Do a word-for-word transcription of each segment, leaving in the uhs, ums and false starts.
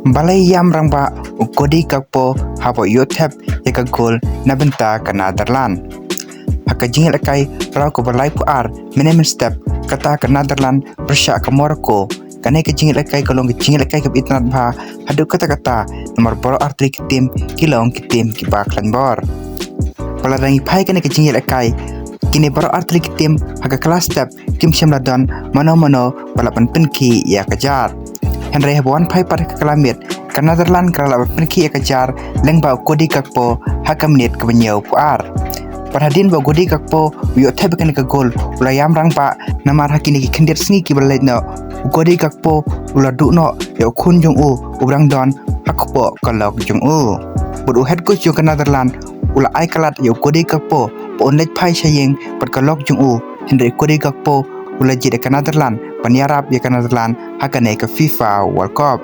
Balei ïam rangbah u Cody Gakpo haba u ïoh thep ïa ka gol na bynta ka Netherlands? Ha ka jingïalehkai raw kaba laiphew ar mynne mynstep, kata ka Netherlands pyrshah ka Morocco. Kane ka jingïalehkai ka long ka jingïalehkai kaba itynnad bha haduh katta katta, namar baroh artylli ki tim ki long ki tim kiba khlaiñ bor. Ba lada ngi phai kane ka jingïalehkai, kine baroh artylli ki tim ha ka kylla step kim shym la don mano mano ba lah ban pynkhih ïa ka jar. Hynrei haba wan phai pat ha ka kylla miet, ka Netherlands ka la lah ban pynkhih ïa ka jar lyngba u Cody Gakpo ha ka minit kaba hynñiewphew ar. Bad hadien ba u Cody Gakpo u ïoh thep ïa kane ka gol, u la ïam rangbah, namar ha kine ki khyndiat sngi kiba la leit noh, u Cody Gakpo u la duh noh ïa u khun jong u uba dang don ha kpoh ka lok jong u. Bad u head coach jong ka Netherlands u la ai kyllat ïa u Cody Gakpo ba un leit phai sha ïing bad ka lok jong u, hynrei u Cody Gakpo u la jied ïa ka Netherlands ban ïarap ïa ka Netherlands ha kane ka FIFA World Cup.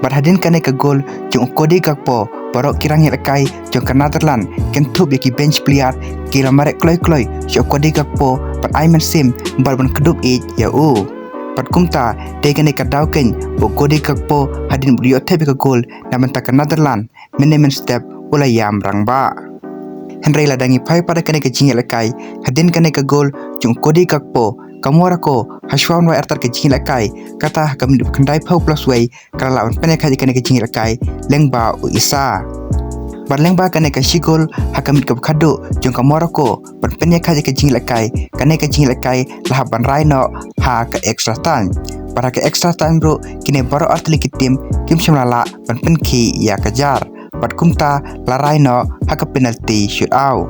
Bad hadien kane ka gol jong u Cody Gakpo, baroh ki rangïalehkai jong ka Netherlands kin thup ïa ki bench player, ki la mareh kloi kloi sha u Cody Gakpo ban ai mynsiem bad ban kdup ïeit ïa u. Bad kumta, dei kane ka daw keiñ ba u Cody Gakpo hadien ba u ïoh thep ïa ka gol na bynta ka Netherlands mynne mynstep u la ïam rangbah. Hynrei lada ngi phai pat ha kane ka jingïalehkai, hadien kane ka gol jong u Cody Gakpo, ka Morocco ha shuwa ban wai artat ka jingïalehkai, kata ha ka minit khyndai phew plus wei, ka la lah ban pynïaid ïa kane ka jingïalehkai lyngba u Issa. Bad lyngba kane ka shi gol ha ka minit kaba khatduh jong ka Morocco ban pynïaid ïa ka jingïalehkai, kane ka jingïalehkai la hap ban rai noh ha ka extra time. Bad ha ka extra time ruh kine baroh artylli ki tim kim shym la lah ban pynkhih ïa ka jar. Bad kumta la rai noh ha ka penalty shootout.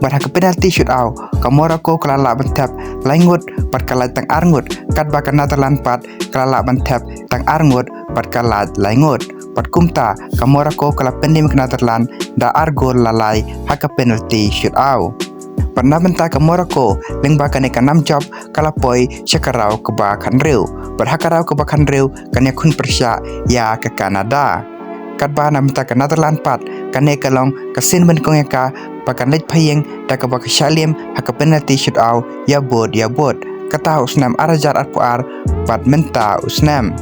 Bad ha ka penalty shootout, ka Morocco ka la lah ban thep lai ngut bad ka lait tang ar ngut, katba ka Netherlands pat ka la lah ban thep tang ar ngut bad ka lait lai ngut. Bad kumta ka Morocco ka la pyndim ïa ka Netherlands da ar gol la lai ha ka penalty shootout. Bad na bynta ka Morocco, lyngba kane ka nam jop ka la poi sha ka round kaba khathynriew. Bad ha ka round kaba khathynriew kan ïakhun pyrshah ïa ka Canada. Katba na bynta ka Netherlands pat, kane ka long ka sien ba nyngkong ïa ka ba kan leit phai ïing da kaba ka shah liam ha ka penalty shootout ïa bud ïa bud. Kata ha u snem ar hajar arphew ar bad mynta u snem.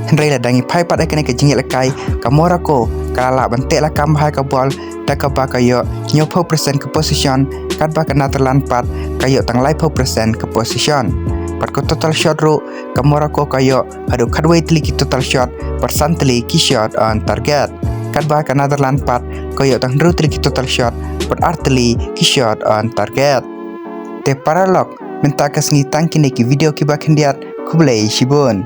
Hynrei lada ngi phai pat ha kane ka jingïalehkai, ka Morocco ka la lah ban teh lakam bha ïa ka bol da kaba ka ïoh hynñiewphew percent ka possession, katba ka Netherlands pat ka ïoh tang laiphew percent ka possession. Bad ka total shot ruh, ka Morocco ka ïoh haduh khatwei tylli ki total shot bad san tylli ki shot on target. Katba ka Netherlands pat ka ïoh tang hynriew tylli ki total shot bad ar tylli ki shot on target. Te paralok, mynta ka sngi tang kine ki video kiba khyndiat, khublei shibun.